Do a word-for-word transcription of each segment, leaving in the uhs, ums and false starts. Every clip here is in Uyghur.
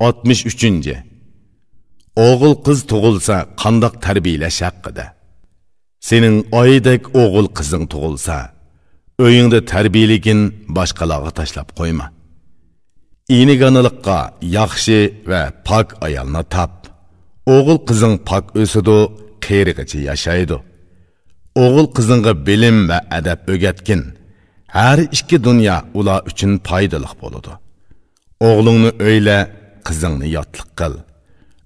ئاتمىش ئۈچىنچى. ئوغۇل قىز تۇغۇلسا قانداق تەربىيەلەش ھەققىدە. سېنىڭ ئايدەك ئوغۇل قىزىڭ تۇغۇلسا، ئۆيۈڭدە تەربىيەلىگىن، باشقىلارغا تاشلاپ قويما. ئېنىگانىلىققا ياخشى ۋە پاك ئايالنى تاپ. ئوغۇل قىزىڭ پاك ئۆسىدۇ، قېرىغىچە ياشايدۇ. ئوغۇل قىزىڭغا بىلىم ۋە ئەدەپ ئۆگەتكىن. ھەر ئىككى دۇنيا ئۇلار ئۈچۈن پايدىلىق بولىدۇ. ئوغلۇڭنى ئۆيلە، قىزىڭنى ياتلىق قىل.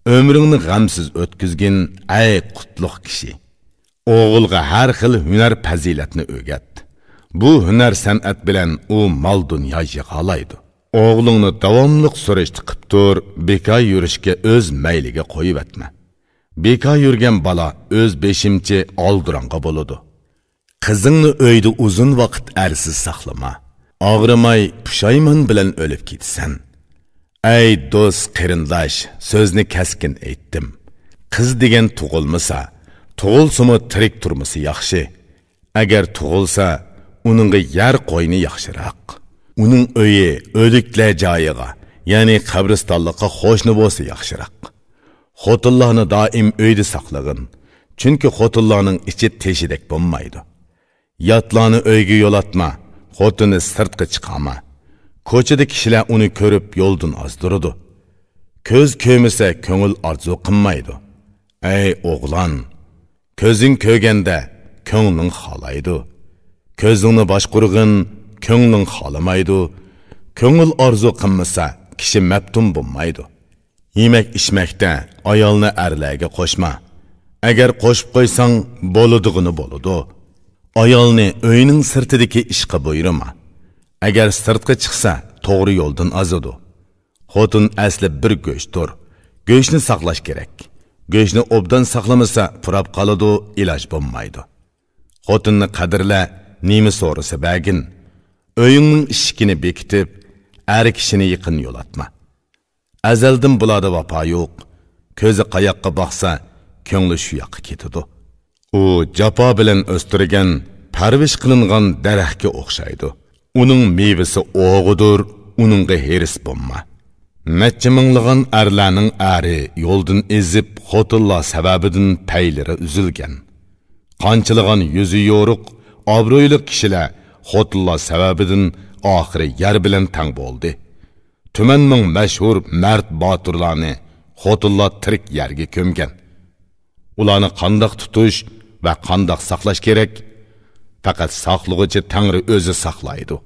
ئۆمرۈڭنى غەمسىز ئۆتكۈزگىن، ئەي قۇتلۇق كىشى! ئوغۇلغا ھەر خىل ھۈنەر پەزىلەتنى ئۆگەت. بۇ ھۈنەر سەنئەت بىلەن ئۇ مال دۇنيا يىغالايدۇ. ئوغلۇڭنى داۋاملىق سۈرۈشتە قىپ تۇر، بىكار يۈرۈشكە ئۆز مەيلىگە قويۇۋەتمە. بىكار يۈرگەن بالا ئۆز بېشىمچى ئالدىراڭغا بولىدۇ. قىزىڭنى ئۆيدە ئۇزۇن ۋاقىت ئەرسىز ساقلىما. ئاغرىماي، پۇشايمان بىلەن ئۆلۈپ كېتىسەن. ئەي دوست، قېرىنداش، سۆزنى كەسكىن ئېيتتىم. قىز دېگەن تۇغۇلمىسا، تۇغۇلسىمۇ تىرىك تۇرمىسى ياخشى. ئەگەر تۇغۇلسا، ئۇنىڭغا يەر قوينا ياخشىراق. ئۇنىڭ ئۆيى ئۆلۈكلەر جايىغا، يەنى قەبرىستانلىققا قوشنا بولسا ياخشىراق. خوتۇنلارنى دائىم ئۆيدە ساقلىغىن، چۈنكى خوتۇنلارنىڭ ئىچى تېشىدەك بولمايدۇ. ياتلارنى ئۆيگە يولاتما، خوتۇننى سىرتقا چىقارما. كوچىدا كىشىلەر ئۇنى كۆرۈپ يولدىن ئازدۇرىدۇ. كۆز كۆرمىسە كۆڭۈل ئارزۇ قىلمايدۇ. ئەي ئوغلان، كۆزۈڭ كۆرگەندە كۆڭلۈڭ خالايدۇ. كۆزۈڭنى باشقۇرغىن، كۆڭلۈڭ خالىمايدۇ. كۆڭۈل ئارزۇ قىلمىسا، كىشى مەپتۇن بولمايدۇ. يېمەك-ئىچمەكتە ئايالنى ئەرلەرگە قوشما. ئەگەر قوشۇپ قويساڭ، بولىدىغىنى بولىدۇ. ئايالنى ئۆينىڭ سىرتىدىكى ئىشقا بۇيرۇما. ئەگەر سىرتقا چىقسا، توغرا يولدىن ئازىدۇ. خوتۇن ئەسلى بىر گۆشتۇر. گۆشنى ساقلاش كېرەك. گۆشنى ئوبدان ساقلىمىسا، پۇراپ قالىدۇ، ئىلاج بولمايدۇ. خوتۇننى قەدىرلە، نېمە سورىسا بەرگىن. ئۆيۈڭنىڭ ئىشىكىنى بېكىتىپ، ئەر كىشىنى يېقىن يولاتما. ئەزەلدىن بۇلاردا ۋاپا يوق. كۆزى قاياققا باقسا، كۆڭلى شۇ ياققا كېتىدۇ. ئۇ جاپا بىلەن ئۆستۈرگەن، پەرۋىش قىلىنغان دەرەخكە ئوخشايدۇ. ئۇنىڭ مېۋىسى ئوغىدۇر، ئۇنىڭغا ھېرىس بولما. نەچچە مىڭلىغان ئەرلەرنىڭ ئەرى يولدىن ئېزىپ، خوتۇنلار سەۋەبىدىن پەيلىرى ئۈزۈلگەن. قانچىلىغان يۈزى يورۇق، ئابرۇيلۇق كىشىلەر خوتۇنلار سەۋەبىدىن ئاخىرى يەر بىلەن تەڭ بولدى. تۈمەننىڭ مەشھۇر مەرد باتۇرلارنى خوتۇنلار تىرىك يەرگە كۆمگەن. ئۇلارنى قانداق تۇتۇش ۋە قانداق ساقلاش كېرەك؟ پەقەت ساقلىغۇچى تەڭرى ئۆزى ساقلايدۇ.